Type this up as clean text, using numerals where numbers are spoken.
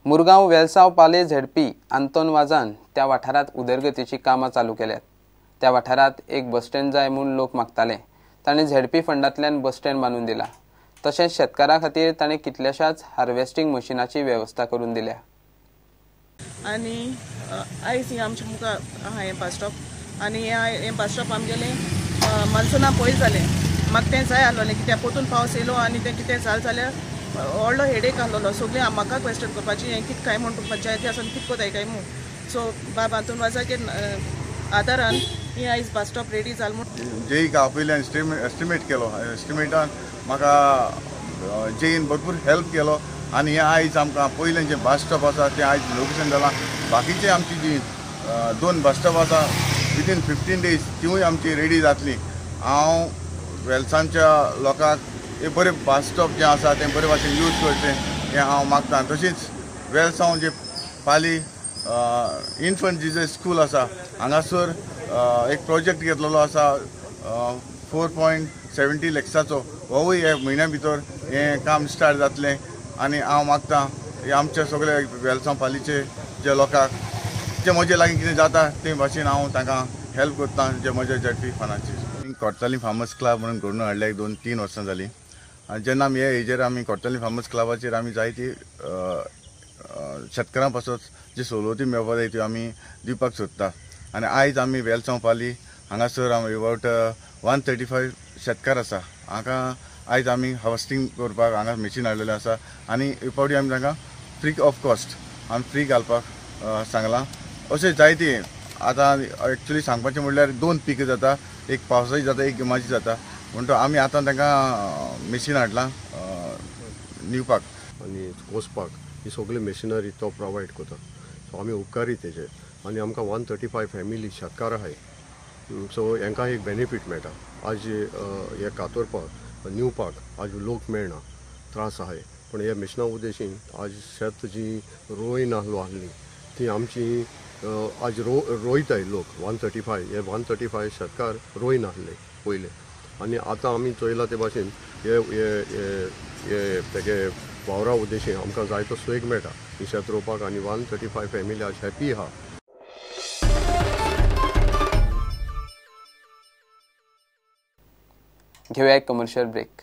मुरगांव वेलसांव पाले झेडपी आंतोन वाजान त्या वाठारांत उदरगतीची कामां चालू केल्यात। त्या वाठारांत एक बस स्टँड जाय म्हूण लोक मागताले, ताणें झेडपी फंडांतल्यान बस स्टँड बांदून दिला। तशेंच शेतकारां खातीर ताणें कितल्याशाच हार्वेस्टिंग मशिनाची वेवस्था करून दिल्या। आनी आयज हें आमच्या मुखार आहा हें बस स्टॉप आनी हें बस स्टॉप आमगेलें मान्सुना पयलीं जालें, म्हाका तें जाय आसलोलें कित्याक परतून पावस येयलो आनी तें कितें जालें जाल्यार व्हडलो हेडेक आसलोलो। सगळीं म्हाका क्वेश्चन करपाची हें कितें काय म्हूण पंचायती आसून कितें कोताय काय म्हूण। सो बाब आंतोन वाजाचेर आदारान हें आयज बस स्टॉप रेडी जालें म्हूण जेईक आपयल्यान एस्टिमेट केलो, एस्टिमेटान म्हाका जेईन भरपूर हेल्प केलो आनी हें आयज आमकां पयलें जें बस स्टॉप आसा तें आयज लोकेशन जालां। बाकीचे आमची जी 2 बस स्टॉप आसा विदीन 15 डेज तिवूय आमची रेडी जातली। हांव वेलसांच्या लोकांक हे बरें बस स्टॉप जें आसा तें बरे भाशेन यूज करचें हें हांव मागता। तशीच वेलसांव जे पाली इन्फंट जिजस स्कूल आसा हांगासर एक प्रोजेक्ट घेतलेलो आसा 4.70 लॅक्साचो, होवूय ह्या म्हयन्या भितर हें काम स्टार्ट जातलें। आनी हांव मागता हे आमच्या सगळे वेलसांव पालीचे जे लोकांक जे म्हजे लागीं कितें जाता ते भाशेन हांव तांकां हेल्प करता जे म्हज्या झेडपी फंडाचेर। कोर्तालीम फार्मर्स क्लब म्हणून घडोवन हाडल्या 2-3 वर्सां जालीं आनी जेन्ना आमी हे हेजेर आमी कोर्तालीम फार्मर्स क्लबाचेर आमी जायती शेतकारां पासत जी सवलती मेळपाक जाय त्यो आमी दिवपाक सोदता। आनी आयज आमी वेलसांव पाली हांगासर आमी अबावट 135 शेतकार आसा, हांकां आयज आमी हार्वेस्टिंग करपाक हांगा मशीन हाडलेलें आसा आनी एक फावटी आमी तांकां फ्री ऑफ कॉस्ट आमी फ्री घालपाक सांगलां। अशें जायते आतां एक्चुली सांगपाचें म्हणल्यार 2 पिकां जाता, एक पावसाची जाता एक गिमाची जाता, म्हणटो आमी आतां तांकां मशीन हाडलां निवपाक आनी कोसपाक ही सगळी मशिनरी तो प्रोवायड करता। सो आमी उपकारी तेजेर आनी आमकां 135 फॅमिली शेतकार आहाय, सो हेंकां एक बेनिफीट मेळटा। आज हे कातोरपाक निवपाक आज लोक मेळना, त्रास आहाय, पूण हे मिशना उद्देशीन आज शेत जी रोय नासलो आहली ती आमची आज रोयताय लोक 135 हे 135 शेतकार रोय नासले पयले आनी आतां आमी चोयला ते भाशेन हे हे तेगे वावरा उद्देशीन आमकां जायतो सुयोग मेळटा ही शेत रोवपाक आनी 135 फॅमिली आज हॅपी आहा। घेऊया एक कमर्शियल ब्रेक।